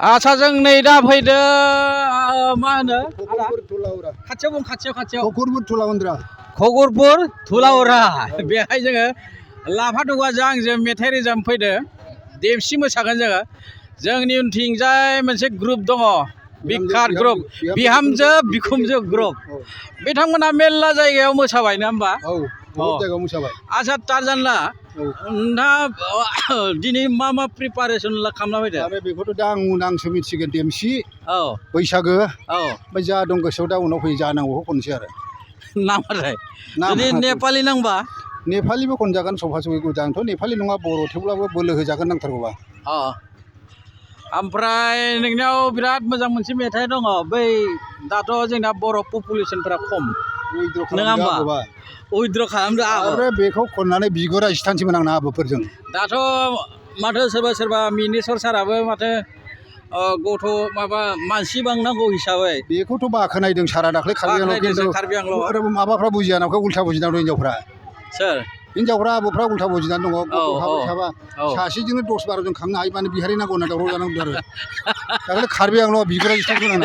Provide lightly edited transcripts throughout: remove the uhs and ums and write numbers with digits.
आच्छा जों नै दा फैदो मा होनो खाथियाव खगरपुर थुलाउरा बेहाय जोङो लाफा दुगाजों आंजों मेथाइ रोजाब फैदो देमसि मोसागोन जोङो जोंनि उनथिंजाय मोनसे ग्रुप दङ बिखात ग्रुप बिहामजो बिखुमजो ग्रुप बिथांमोना मेरला जायगायाव मोसाबाय ना होमबा आच्छा तारजानला नोंथाङा दिनै मा मा प्रिपारेसन खालामना फैदो आरो बेखौथ' दा आंसो मिथिगोन देमसि बैसागो ओमफ्राय जा दं गोसोआव दा उनाव फैयो जानांगौखौ खनसै आरो नामाथाय जुदि नेपालि नांबा नेपालिबो खनजागोन सफा सफिखौ आंथ' नेपालि नङा बर' थेवब्लाबो बोलो होजागोन नांथारगौबा ओमफ्राय नोंनियाव बिराद मोजां मोनसे मेथाइ दङ बै दाथ' जोंना बर' पपुलेसनफ्रा खम नङा होमबा उइद्र' खालामदो आरो बेखौ खननानै बिगुरा सिथानसैमोन आंना आबौफोरजों दाथ' माथो सोरबा मिनिस्वर साराबो माथो गथ' माबा मानसि बांनांगौ हिसाबै बेखौथ' बाखोनायदों सारा दाख्लै कार्बि आंलं माबाफ्रा बुजिया नाखौ उल्था बुजिना दं हिनजावफ्रा सोर हिनजावफ्रा आबौफ्रा उल्था बुजिनानै दङ गथ' साबा सासेजोंनो 10-12 जों खांनो हायोबानो बिहारि नांगौ होनना दावराव जानांगौ आरो दाख्लै कार्बि आंलं बिगुरा सिथानसैमोन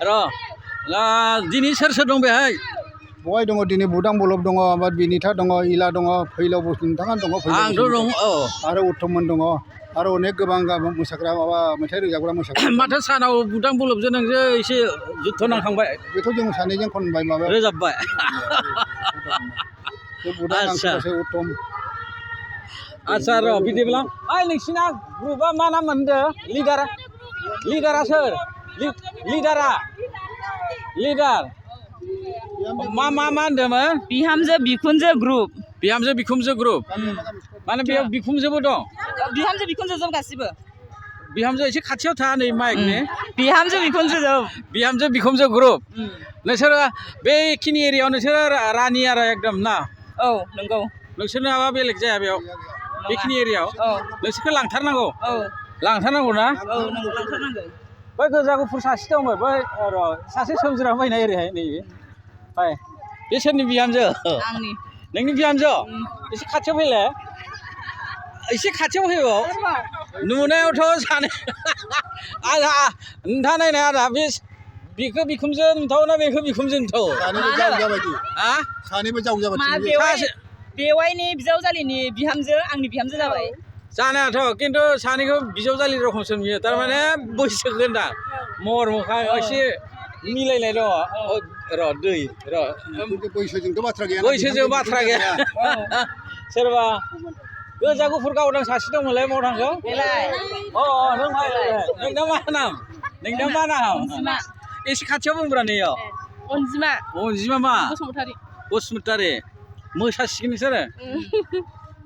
आंना दिनै सोर दं बेहाय बहाय दङ दिनै बुदां बलब दङ ओमफ्राय बिनिथा दङ इला दङ फैलाव बस्तु नोंथाङा दङ आंथ' दं आरो उत्तममोन दङ आरो अनेक गोबां मोसाग्रा माबा मेथाइ रोजाबग्रा मोसाग्रा माथो सानाव बुदां बलबजों नोंजों एसे जुद्ध नांखांबाय बेखौ जों सानैजों खनबाय माबा रोजाबबाय उत्तम आच्छा र' बिदिब्ला नोंसिना ग्रुपआ मा नाम मोनदो लिडारा सोर लिडार मा होनदोंमोन बिहामजो बिखुनजो ग्रुप माने बेयाव बिखुमजोबो दं बिहामजो बिखुनजो जोब गासिबो बिहामजो एसे खाथियाव था नै माइकनि बिहामजो बिखुमजो ग्रुप नोंसोरो बेखिनि एरियायाव नोंसोरो रानि आरो एकदम ना औ नंगौ नोंसोरनो माबा बेलेग जाया बेयाव बेखिनि एरियायाव नोंसोरखौ लांथारनांगौ ना लांथारनांगौ बै गोजा गुफुर सासे दंमोन बै र' सासे सोमजिरा फैनाय ओरैहाय नैबे फाय बे सोरनि बिहामजो नोंनि बिहामजो एसे खाथियाव फैलाय एसे खाथियाव फैबाव नुनायावथ' सानै नोंथाङा नायनाय आदा बेखौ बिखुमजो नुथाव ना बेखौ बिखुमजो नुथाव सानैबो जाबाय बेवाइनि बिजावजालिनि बिहामजो आंनि बिहामजो जाबाय जानायाथ' खिन्थु सानैखौ बिजावजालि रखमसो नुयो थारमाने बैसोगोन दा महर मोखां एसे मिलायनाय दङ बैसोजों बाथ्रा गैया सोरबा गोजा गुफुर गावदां सासे दंमोनलाय माव थांखौ नोंना मा नाम एसे खाथियाव बुंब्रा नैयाव अनजिमा मा बसुमतारी मोसासिगोन नोंसोरो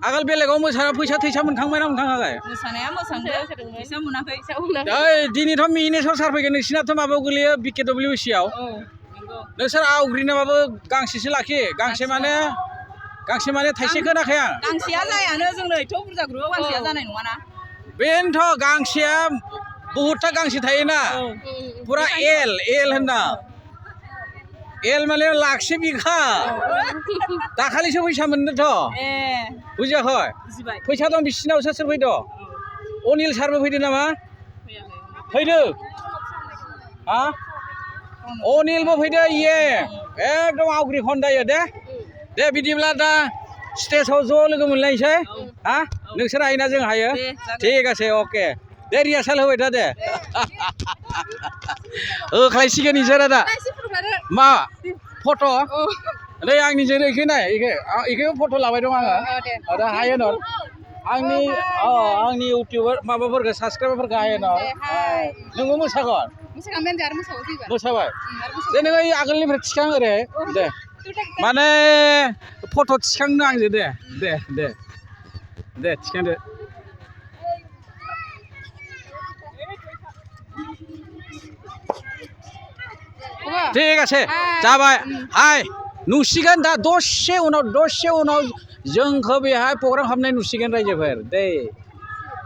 आगोल बेलेगाव मोसाना फैसा थैसा मोनखांबाय ना मोनखाङाखै मोसानाया मोसांदो फैसा मोनाखै दिनैथ' मिनिस्वर सार फैगोन नोंसिनाथ' माबायाव गोलैयो BKWC आव नोंसोर आवग्रिनोबाबो गांसेसो लाखि गांसे माने थाइसे खोनाखै आं गांसेया जायानो जोंनो एथ' बुरजा ग्रुपआव गांसेया जानाय नङाना बेनोथ' गांसेया बहुदथा गांसे थायोना फुरा एल होनना एल माने लाखसे बिखा दाखालिसो फैसा मोनदोंथ' बुजियाखै फैसा दं बिसिनाव सोर फैदो अनिल सारबो फैदो नामा फैदो अनिलबो फैदो एकदम आवग्रि खन्दायो दे बिदिब्ला दा स्टेजआव ज' लोगो मोनलायनोसै नोंसोर हायोना जों हायो ठीक আছে अके दे रिहार्सेल होबाय था दे होख्लायसिगोन नोंसोरो दा मा फट' नै आंनिजों इखो नाय इखो फट' लाबाय दं आङो दा हायो न आंनि इउटिउबार माबाफोरखौ साबसक्राइबारफोरखौ हायो न नोंबो मोसागोन मोसाबाय दे नोङो आगोलनिफ्राय थिखां ओरै दे माने फट' थिखांनो आंजों दे थिखांदो ঠিক আছে जाबाय नुसिगोन दा दसे उनाव जोंखौ बेहाय प्रग्राम खालामनाय नुसिगोन रायजोफोर दे